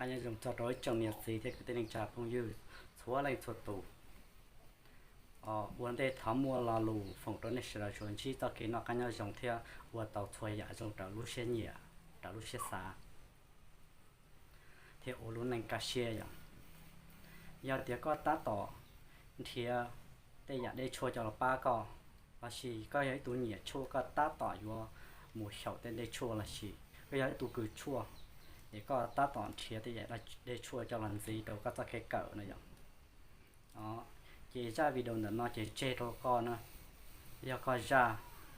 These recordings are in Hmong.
Nyob zoo txog rau ib tsoom niam txiv thiab kwv tij neej tsa phooj ywg txhua leej txhua tus. Ua ntej thov muaj lo lus foom rau nej sawv daws tsuas ntsib txoj kev noj qab nyob zoo thiab ua tau txhua yam zoo raws lub siab nyiam, raws lub siab xav, thiab ua lub neej kaj siab yom. Yog tias koj tab tom nrhiav tej yam dej tshuaj coj los pab koj, lossis koj yog ib tug nyiam tshuaj koj tab tom yuav mus xyaum tej dej tshuaj, lossis koj yog ib tug kws tshuaj, ces koj tab tom nrhiav tej yam dej tshuaj coj los ntxiv rau koj txoj kev kawm no yom. Ces zaj video ntawm no ces tseg rau koj na, yog koj zaj,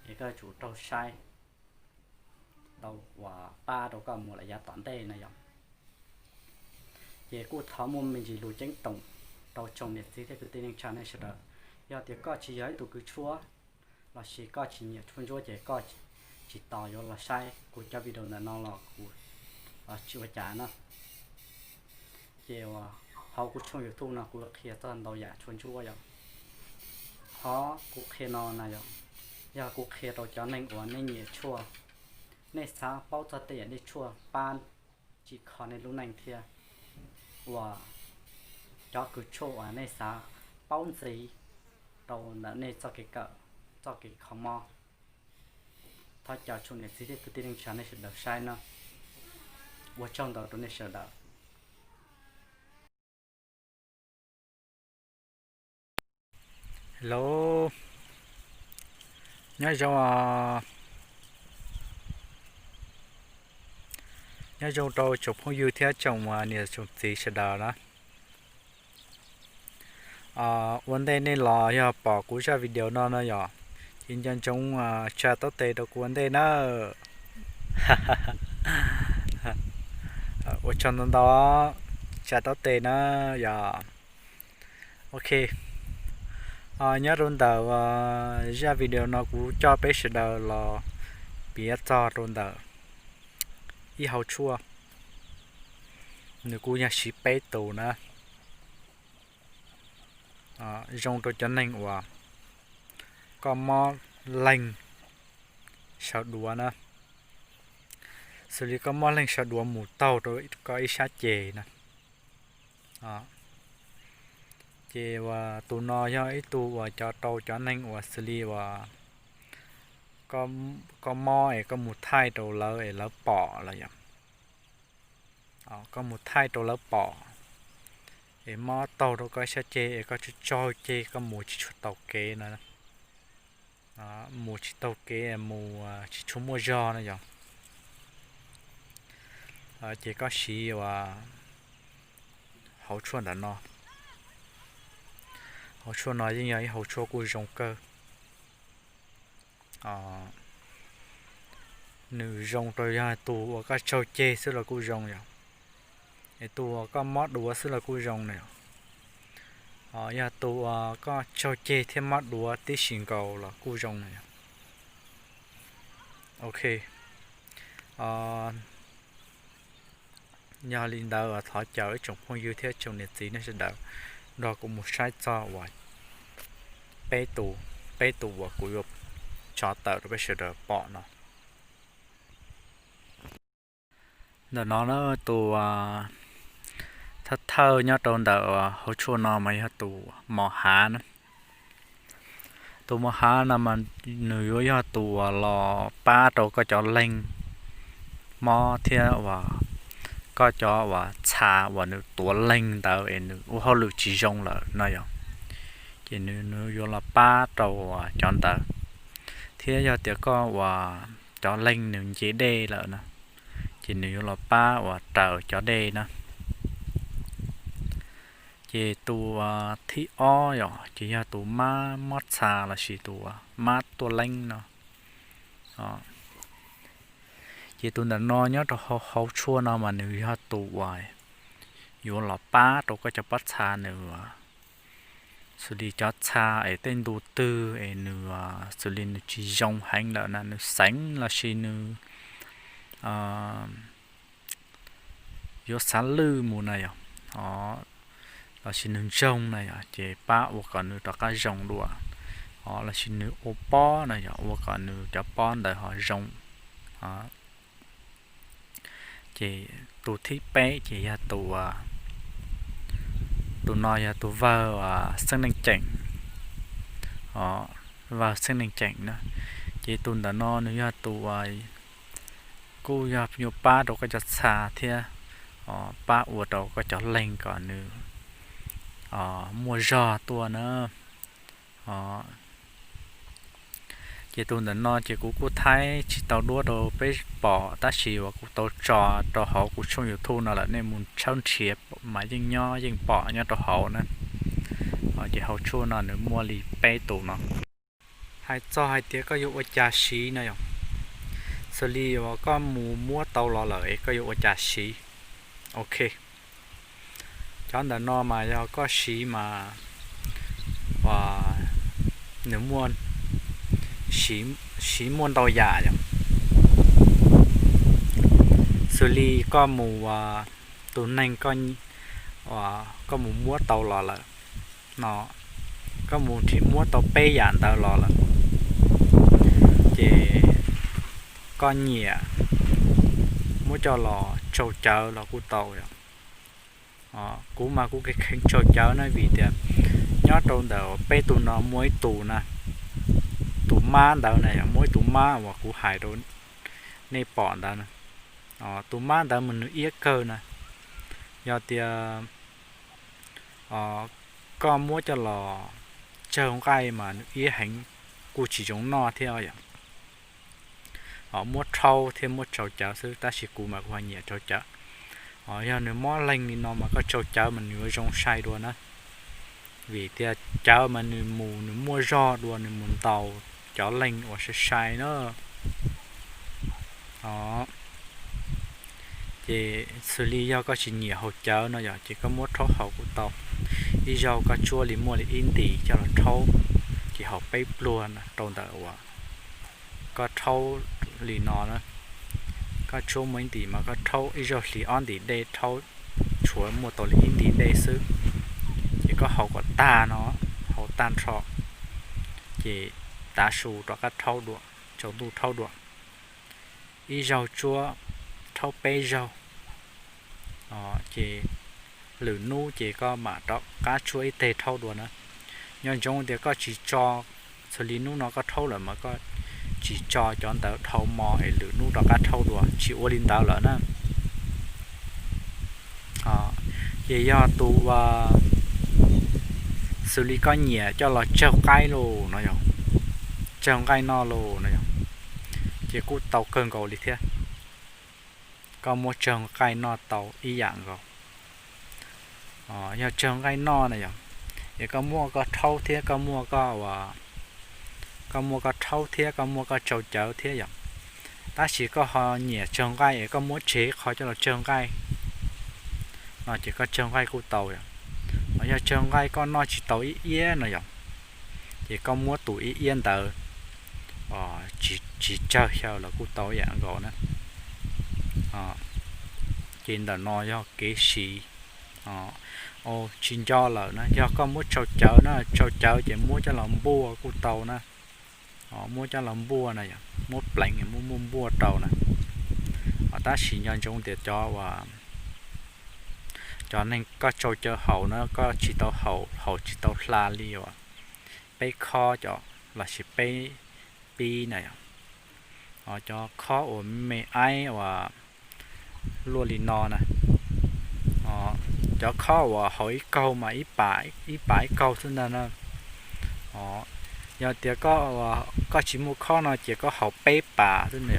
ces koj yuav tsum raug saib tau uas pab rau koj mus lawm yav tom ntej no yom. Ces kuj thov muaj me ntsis lus ceeb toom rau tsoom niam txiv thiab kwv tij neej tsa nej sawv daws, yog tias koj tsis yog ib tug kws tshuaj, lossis koj tsis nyiam tshuaj ntsuab ces koj tsis tos yuav los saib kuv cov video ntawm no los kuv tsis ua cas na. Ces uas hauv kuv tshooj YouTube no kuv qhia txog ntau yam tshuaj ntsuab yom. Qhov kuv qhia no na yom, yog kuv qhia rau cov neeg uas nej nyiam tshuaj, nej xav paub txog tej yam dej tshuaj pab tsim kho nej lub neej thiab uas cov kws tshuaj uas nej xav paub ntxiv rau ntawm nej txoj kev kawm, txoj kev kho mob. Thov caw tsoom niam txiv thiab kwv tij neej tsa nej sawv daws saib no. Ua tsaug ntau rau nej sawv daws. Hello, nyob zoo, nyob zoo rau tsoom phooj ywg thiab tsoom niam tsoom txiv sawv daws na. Ua ntej nej los yog pom kuv zaj video no no yom, ces nco ntsoov tsa taub tes rau kuv ua ntej na. Ua tsaug ntau ntau, tsa taub tes na yom. Ok, nyob rau ntawm zaj video no kuv coj peb sawv daws los piav txog rau ntawm ib hauv tshuaj, nws kuj yog siv peb tus na. Zoo rau cov neeg uas koj mob leeg sawv duav na, xws li koj mob leeg sawv duav mus taug rau koj ib sab ceg na. Ces uas tus no yog ib tug uas cov rau cov neeg uas xws li uas koj mob es koj mus thaij rau lawv es lawv pom los yom. Koj mus thaij rau lawv pom es mob taug rau koj ib sab ceg es koj tsaug tsaug ceg koj mus tsis tshua taus kev na, mus tsis taug kev mus tsis tshua muaj zog na yom. Ces koj siv uas hauv tshuaj ntawm no, hauv tshuaj no yeej yog ib hauv tshuaj kuj zoo kawg. Nws zoo rau yog tus uas koj tsaug ceg xwb los kuj zoo yom, es tus uas koj mob duav xwb los kuj zoo na yom. Yog tus uas koj tsaug ceg thiab mob duav tib si nkaus los kuj zoo na yom. Ok, yog li ntawd thov caw ib tsoom phooj ywg thiab tsoom niam txiv nej sawv daws nrog kuv mus saib txog uas peb tus, peb tus uas kuv yuav tso tawm rau peb sawv daws pom no. Ntawm no na, tus thawj thawj nyob rau ntawm hauv tshuaj no mas yog tus mos hav na. Tus mos hav no mas nws yuav yog tus uas los pab rau koj cov leeg mob thiab uas koj cov uas txha uas nws tuav leeg ntawd es nws ua hauj lwm tsis zoo lawm no yom. Ces nws, nws yuav los pab rau uas cov ntawd, thiab yog tias koj uas cov leeg nws nce dej lawm na, ces nws yuav los pab uas raws cov dej na. Ces tus thib ob yom, ces yog tus mab mob txha lossis tus mab tuaj leeb no. Ces tus ntawm no nyob rau hauv, hauv tshuaj no mas nws yog tus uas yuav los pab rau koj cov pob txha nws, xws li cov txha es tej ntu twg es nws xws li nws tsis zoo heev lawm na, nws xeev lossis nws yuav xav lwj mus na yom, lossis nws ntsoog na yom, ces pab ua kom nws rov qab zoo dua, lossis nws ua pob na yom, ua kom nws cov pob ntawd ho zoo. Ces Tus thib peb ces yog tus, tus no yog tus vawg Xeeb Neej Ceem, vawg Xeeb Neej Ceem na. Ces tus ntawm no nws yog tus kuj yog yuav pab rau koj cov txha thiab pab ua rau koj cov leeg kom nws muaj zog tuaj na. Ces tus ntawm no ces kuv kuj thaij tsis tau duab rau peb pom, tab sis uas kuv tau tso rau hauv kuv tshooj YouTube no lawm, nej mus tshawb nrhiav mas yeej nyob yeej pom nyob rau hauv na. Ces hauv tshuaj no nws muaj li peb tus no. Hais txog hais tias koj yuav ua cas siv no yom, xws li uas koj mus muab tau los lawm es koj yuav ua cas siv. Ok, cov ntawm no mas yog koj siv mas nws muaj, siv muaj ntau yam yom. Xws li koj mus, tus neeg koj mus muab tau los lawm no, koj mus nrhiav muab tau peb yam ntawd los lawm, ces koj nyiam muab coj los tsau cawv los kuj tau yom. Kuv mas kuv kheev tsau cawv na, vim tias nyob rau ntawm peb tus no muaj ib tus na, tus mab ntawd na yom, muaj ib tus mab uas kuv hais rau nej pom ntawd na. Tus mab ntawd mas nws iab kawg na. Yog tias koj muab coj los tsau nqaij mas nws iab heev, kuj tsis zoo noj thiab yom. Muab rhaub thiab muab tsau cawv xwb, tab sis kuv mas kuv ho nyiam tsau cawv. Yog nws mob leeg li no mas koj tsau cawv mas nws yuav zoo sai dua na, vim tias cawv mas nws mus nws muaj zog dua, nws mus ntaus cov leeg uas sai sai na. Ces xws li yog koj tsis nyiam haus cawv no yom, ces koj muab rhaub haus kuj tau. Ib zaug koj tsuab li muaj li ib ntim coj los rhaub, ces haus peb pluag rau ntawm uas koj rhaub li no na. Koj tsuab muaj ib ntim mas koj rhaub ib zaug hliv ob ntim dej, rhaub tshuav muaj tau li ib ntim dej xwb, ces koj haus kom tag no, haus tag nrho, ces tav su rov qab rhaub dua, tsaus ntuj rhaub dua. Ib zaug tsuab rhaub peb zaug, ces lwm hnub ces koj mam rov qab tsuab ib teg rhaub dua na. Nco ntsoov tias koj tsis tso, xws li hnub no koj rhaub lawm mas koj tsis tso cov ntawd dhau hmo es lwm hnub rov qab rhaub dua, tsis ua li ntawd lawm na. Ces yog tus, xws li koj nyiam coj los tsau qaib los no yom, tsau nqaij noj los no yom, ces kuj tau kawg nkaus li thiab. Koj muab tsau nqaij noj tau ib yam nkaus. Yog tsau nqaij noj na yom, es koj muab koj rhaub thiab koj muab koj, koj muab koj rhaub thiab koj muab koj tsau cawv thiab yom. Tab sis koj ho nyiam tsau nqaij es koj muab tseg qho coj los tsau nqaij no ces koj tsau nqaij kuj tau yom. Yog tsau nqaij koj noj tsis tau ib iab no yom, ces koj muab tus ib iab ntawd tsis tsawg xyaw los kuj tau ib yam nkaus na. Ces ntawm no yog kev siv. Tsis nco lawm na, yog koj muab tsau cawv na, tsau cawv ces muab coj los npuaj kuj tau na. Muab coj los npuaj na yom, muab pleev muab muaj npuaj rau na. Tab sis nco ntsoov tias cov uas, cov neeg koj tsau cawv haus na, koj tsis tau haus, haus tsis tau hla li uas peb khob cov lossis peb pib na yom. Cov khob uas me aib uas luaj li no na, cov khob uas haus ib kaug mas ib pas ib kaug xwb ntag na. Yog tias koj tsis muaj khob no ces koj haus peb pas xwb,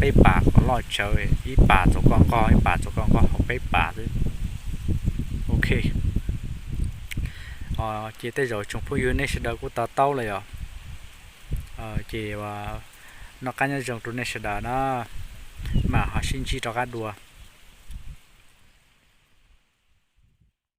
peb pas kom loj tsawv, ib pas txaus koj nqog, ib pas txaus koj nqog, haus peb pas xwb. Ok, ces tej zaum tsoom phooj ywg nej sawv daws kuj to taub lawm yom. Ces noj qab nyob zoo rau nej sawv daws na, mam ho sib ntsib rov qab dua.